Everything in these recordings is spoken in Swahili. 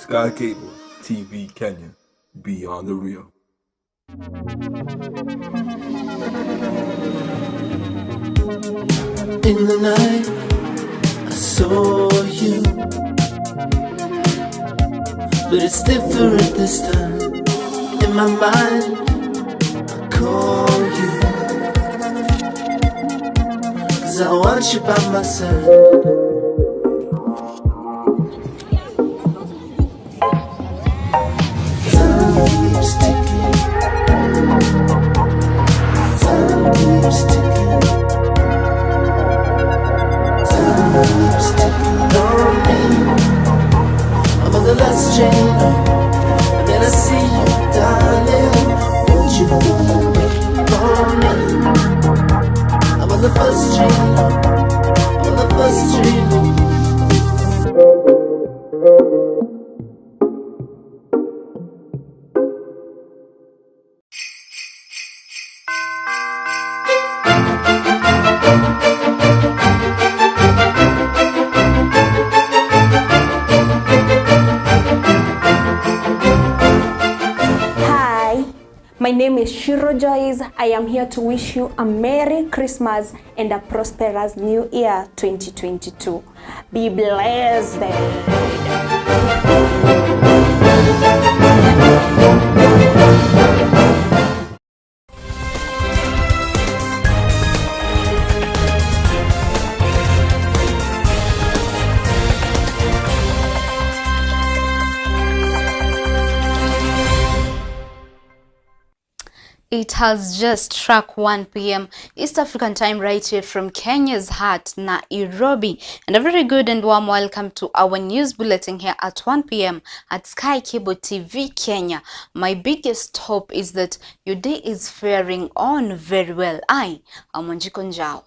Sky Cable TV Kenya, beyond the real. In the night, I saw you, but it's different this time. In my mind, I call you, 'cause I want you by my side. Time keeps ticking. Time keeps ticking. Time keeps ticking on me. I'm on the last train home, and then I see you, darling. Won't you wait for me? I'm on the first train home. I'm on the first train home. Hi, my name is Shiro Joyce. I am here to wish you a Merry Christmas and a prosperous New Year 2022. Be blessed. It has just struck 1 p.m. East African time right here from Kenya's heart, Nairobi. And a very good and warm welcome to our news bulletin here at 1 p.m. at SkyCable TV Kenya. My biggest hope is that your day is faring on very well. I am Wanjiku Njau.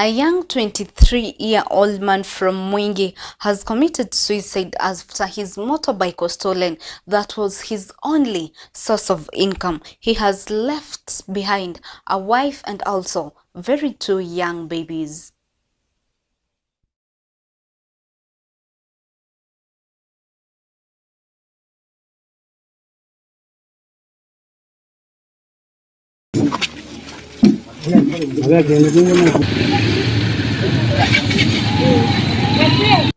A young 23-year-old man from Mwingi has committed suicide after his motorbike was stolen. That was his only source of income. He has left behind a wife and also very two young babies.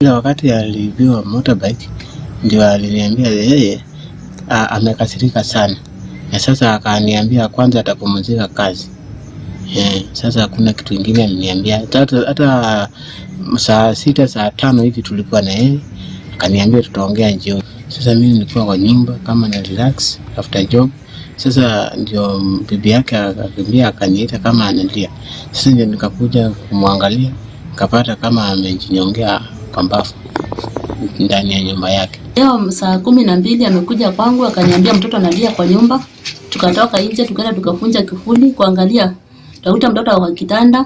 Ila wakati aliibiwa motorbike ndio aliniambia yeye amekasirika sana, na sasa akaniambia kwanza atapumzika kazi. Sasa hakuna kitu kingine aliniambia. Hata saa 6 saa 5 hivi tulikuwa na yeye, akaniambia tutaongea jioni. Sasa mimi nilikuwa kwa nyumba kama na relax after job. Sasa ndio bibi yake akakimbia akaniita kama analia. Sasa ndio nikakuja kumwangalia, nikapata kama amejinyongea kwa mbavu ndani ya nyumba yake. Leo saa 12 amekuja kwangu akaniambia mtoto analia kwa nyumba. Tukatoka nje tukaenda tukafunja kifuli kuangalia, tukakuta mtoto kwa kitanda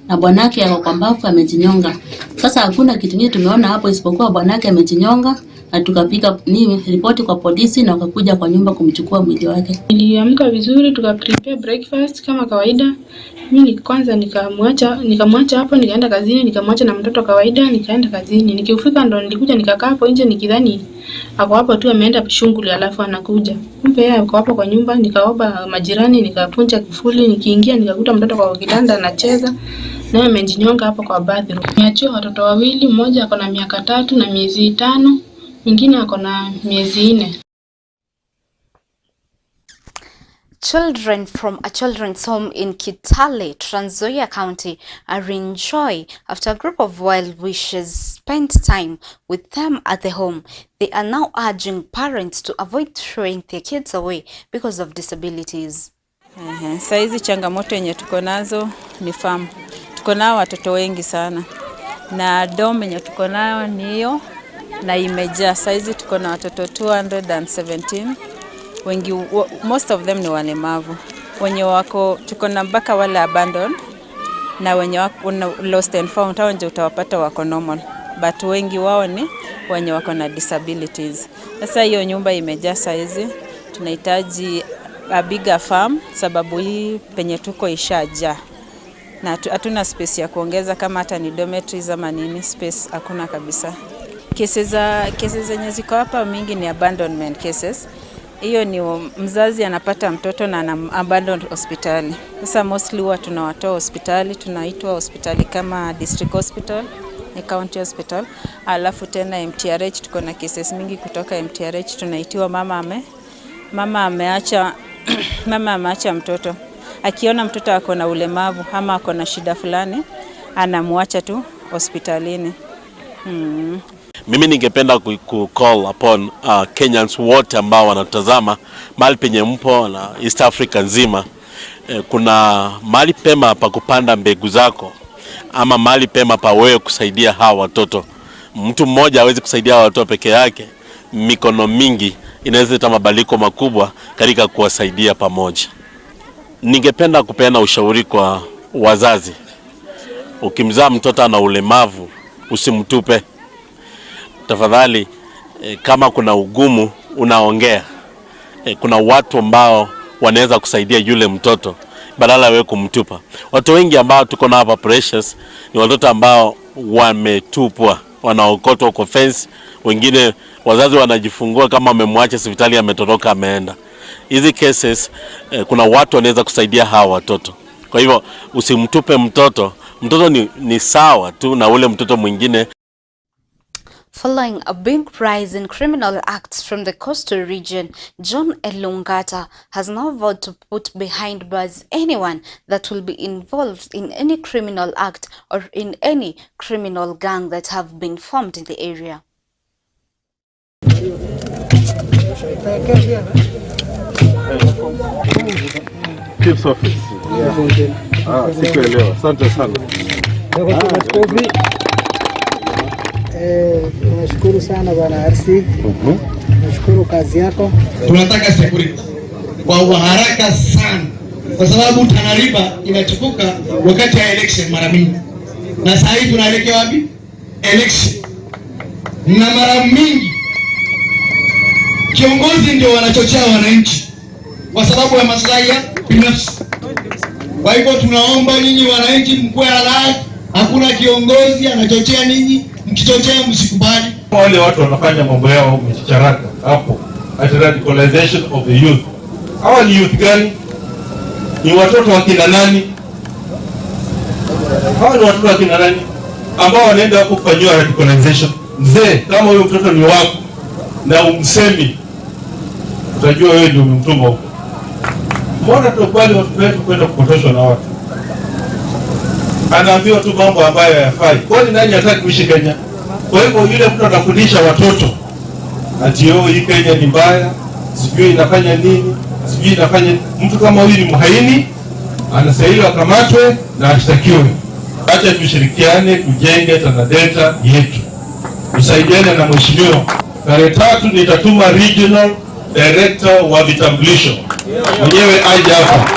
na bwanake ako kwa mbavu amejinyonga. Sasa hakuna kitu kingine tumeona hapo isipokuwa bwanake amejinyonga, na tukapiga ni ripoti kwa polisi na wakakuja kwa nyumba kumchukua mwili wake. Niliamka vizuri, tuka prepare breakfast kama kawaida. Mimi kwanza nikamwacha hapo, nikaenda kazini, nikamwacha na mtoto kawaida, nikaenda kazini. Nikifika ndo nilikuja nikakaa hapo nje nikidhani ako hapo tu ameenda shughuli alafu anakuja. Kumbe yeye ako hapo kwa nyumba. Nikaomba majirani, nikapunja kifuli, nikiingia nikakuta mtoto kwa kitanda anacheza naye amejinyonga hapo kwa bathroom. Niachiwa watoto wawili, mmoja ako na miaka 3 na miezi 5, mwingine ako na miezi 4. Children from a children's home in Kitale, Trans Nzoia County are in joy after a group of well wishers spent time with them at the home. They are now urging parents to avoid throwing their kids away because of disabilities. Saizi changamoto yenye tuko nazo ni farm. Tuko nao watoto wengi sana. Na dom yenye tuko nayo ni hiyo na imejaa. Saizi tuko na watoto 217. Wengi, most of them ni walemavu. Wenye wako tuko na mpaka wale abandoned na wenye wako lost and found, hao ndio utawapata wako normal. But wengi wao ni wenye wako na disabilities. Sasa hiyo nyumba imejaa saizi, tunahitaji a bigger farm sababu hii penye tuko ishajaa na hatuna space ya kuongeza, kama hata ni dormitories ama nini, space hakuna kabisa. Cases zenye ziko hapa mingi ni abandonment cases. Hiyo ni mzazi anapata mtoto na ana abandon hospitali. Sasa mostly huwa tunawatoa hospitali, tunaitwa hospitali kama district hospital, ni county hospital. Alafu tena MTRH tuko na cases mingi kutoka MTRH, tunaitiwa mama ameacha mama ameacha mtoto. Akiona mtoto ako na ulemavu ama ako na shida fulani, anamwacha tu hospitalini. Mimi ningependa ku call upon Kenyans wote ambao wanatazama mahali penye mpo na East Africa nzima. Kuna mahali pema pa kupanda mbegu zako ama mahali pema pa wewe kusaidia hawa watoto. Mtu mmoja hawezi kusaidia hawa watoto peke yake. Mikono mingi inaweza leta mabadiliko makubwa katika kuwasaidia pamoja. Ningependa kupeana ushauri kwa wazazi. Ukimzaa mtoto ana ulemavu, usimtupe. Tafadhali, kama kuna ugumu unaongea. Kuna watu ambao wanaweza kusaidia yule mtoto badala wewe kumtupa. Watu wengi ambao tuko na hapa Precious ni watoto ambao wametupwa, wanaokotwa kwa fence, wengine wazazi wanajifungua kama wamemwacha hospitali, ametoroka ameenda. Hizi cases, kuna watu wanaweza kusaidia hawa watoto. Kwa hivyo usimtupe mtoto. Mtoto ni sawa tu na ule mtoto mwingine. Following a big rise in criminal acts from the coastal region, John Elungata has now vowed to put behind bars anyone that will be involved in any criminal act or in any criminal gang that have been formed in the area. Chief's office. Ah, sikuelewa. Asante sana. Tunashukuru sana Bwana RC. Tunashukuru kazi yako. Tunataka security kwa haraka sana, kwa sababu Tana River inachipuka wakati ya election mara mingi, na saa hii tunaelekea wapi? Election. Na mara mingi kiongozi ndio wanachochea wananchi kwa sababu ya maslahi ya binafsi. Kwa hivyo tunaomba nyinyi wananchi mkuwe alert. Hakuna kiongozi anachochea ninyi, mkichochea msikubali. Wale watu wanafanya mambo yao mchicharaka hapo, at radicalization of the youth. Hawa ni youth gani? Ni watoto wa kina nani? Hawa ni watoto wa kina nani ambao wanaenda hapo kufanyiwa radicalization? Mzee, kama huyo mtoto ni wako na umsemi, utajua wewe ndio umemtuma huko. Mbona tukubali watoto wetu kwenda kupotoshwa na watu? Anaambiwa tu mambo ambayo hayafai. Kwani nani hataki kuishi Kenya? Kwa hivyo yule mtu atafundisha watoto ati oh, hii Kenya ni mbaya, sijui inafanya nini, sijui inafanya. Mtu kama huyu ni mhaini, anastahili akamatwe na ashtakiwe. Acha tushirikiane tujenge Tana Delta yetu, tusaidiane na mheshimiwa. Tarehe 3 nitatuma regional director wa vitambulisho mwenyewe aje hapa.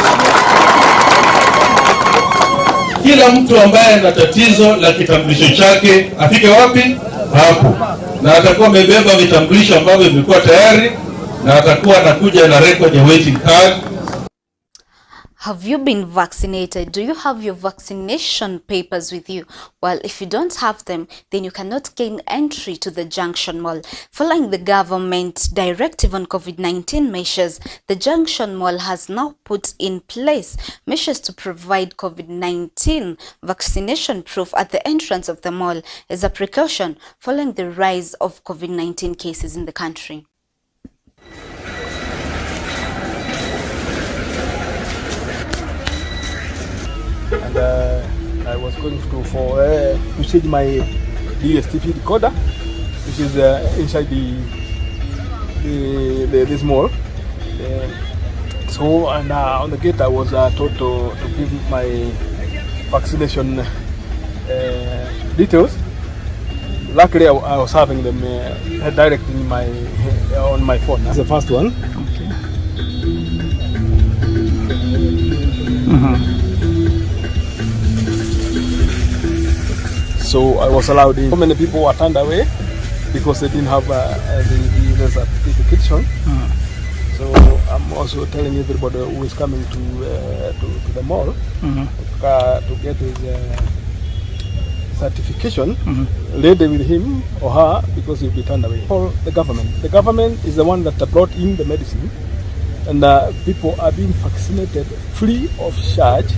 Kila mtu ambaye ana tatizo la kitambulisho chake afike wapi? Hapo. Na atakuwa amebeba vitambulisho ambavyo vimekuwa tayari, na atakuwa anakuja na record ya waiting card. Have you been vaccinated? Do you have your vaccination papers with you? Well, if you don't have them, then you cannot gain entry to the Junction Mall. Following the government directive on COVID-19 measures, the Junction Mall has now put in place measures to provide COVID-19 vaccination proof at the entrance of the mall as a precaution following the rise of COVID-19 cases in the country. And I was going to to change my DSTV decoder, which is inside this mall. So and on the gate I was told to give my vaccination details. Luckily I was having them direct in my on my phone. That's the first one. Okay. Mm-hmm. So I was allowed in. So many people were turned away because they didn't have the certification. So I'm also telling everybody who is coming to the mall to get his certification ready with him or her, because he'll be turned away. For the government. The government is the one that brought in the medicine, and people are being vaccinated free of charge,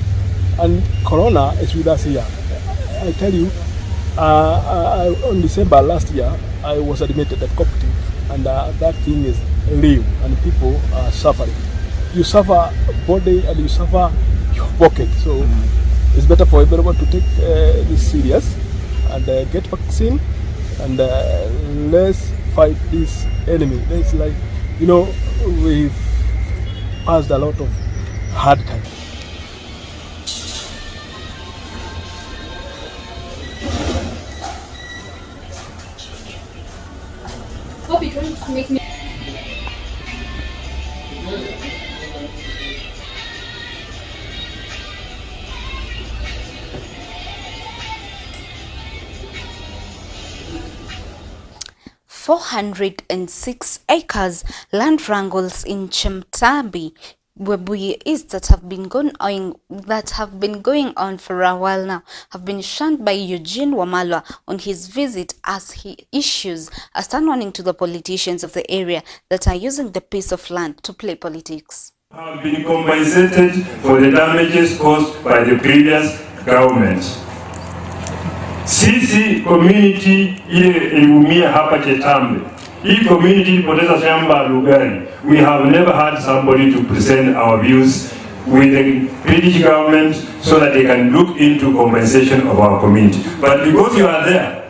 and Corona is with us here. I tell you, on December last year, I was admitted at Coptic, and that thing is real, and people are suffering. You suffer body and you suffer your pocket, so it's better for everyone to take this serious and get vaccine, and let's fight this enemy. It's like, you know, we've passed a lot of hard times. Hope you don't make me. 406 acres land wrangles in Chemtabi, Webuye East, that have been going on for a while now, have been shunned by Eugene Wamalwa on his visit, as he issues a stern warning to the politicians of the area that are using the piece of land to play politics. Have been compensated for the damages caused by the previous government. Sisi community ile iliumia hapa Chetambe. Hii community ilipoteza shamba Lugari. We have never had somebody to present our views with the British government so that they can look into compensation of our community. But because you are there,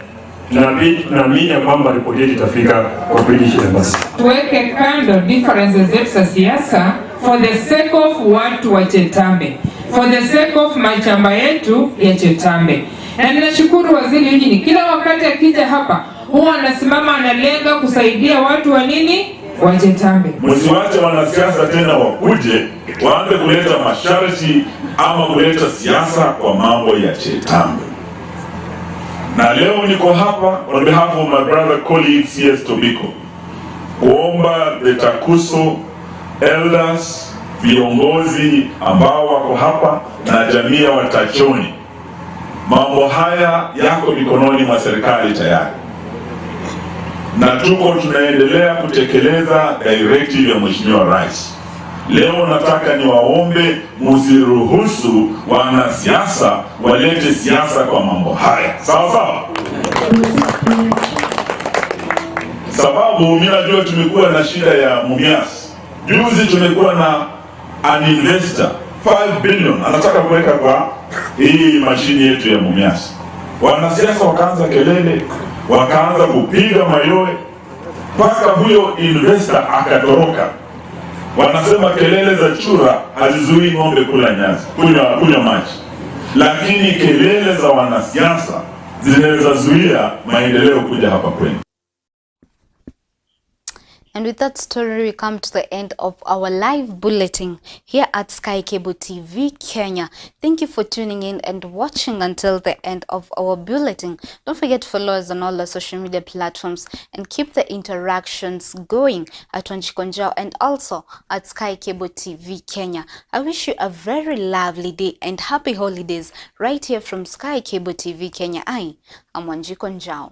naamini ya kwamba ripoti yetu itafika kwa British Embassy. Tuweke kando differences zetu za siasa for the sake of watu wa Chetambe, for the sake of mashamba yetu ya Chetambe. Na ninashukuru Waziri Eugene, kila wakati akija hapa huwa anasimama analenga kusaidia watu wa nini? Wa Chetambe. Msiwache wanasiasa tena wakuje waanze kuleta masharti ama kuleta siasa kwa mambo ya Chetambe. Na leo niko hapa on behalf of my brother colleague CS Tobiko kuomba the Takuso elders, viongozi ambao wako hapa na jamii ya Watachoni. Mambo haya yako mikononi mwa serikali tayari, na tuko tunaendelea kutekeleza directive ya Mheshimiwa Rais. Leo nataka niwaombe msiruhusu wanasiasa walete siasa kwa mambo haya. Sawa sawa? Sababu mimi najua tumekuwa na shida ya Mumias. Juzi tumekuwa na an investor 5 billion anataka kuweka kwa hii mashini yetu ya Mumias. Wanasiasa wakaanza kelele, wakaanza kupiga mayowe mpaka huyo investor akatoroka. Wanasema kelele za chura hazizuii ng'ombe kula nyasi, kunywa maji. Lakini kelele za wanasiasa zinaweza zuia maendeleo kuja hapa kwenu. And with that story, we come to the end of our live bulletin here at Sky Cable TV Kenya. Thank you for tuning in and watching until the end of our bulletin. Don't forget to follow us on all our social media platforms and keep the interactions going at Wanjiku Njau and also at Sky Cable TV Kenya. I wish you a very lovely day and happy holidays right here from Sky Cable TV Kenya. I am Wanjiku Njau.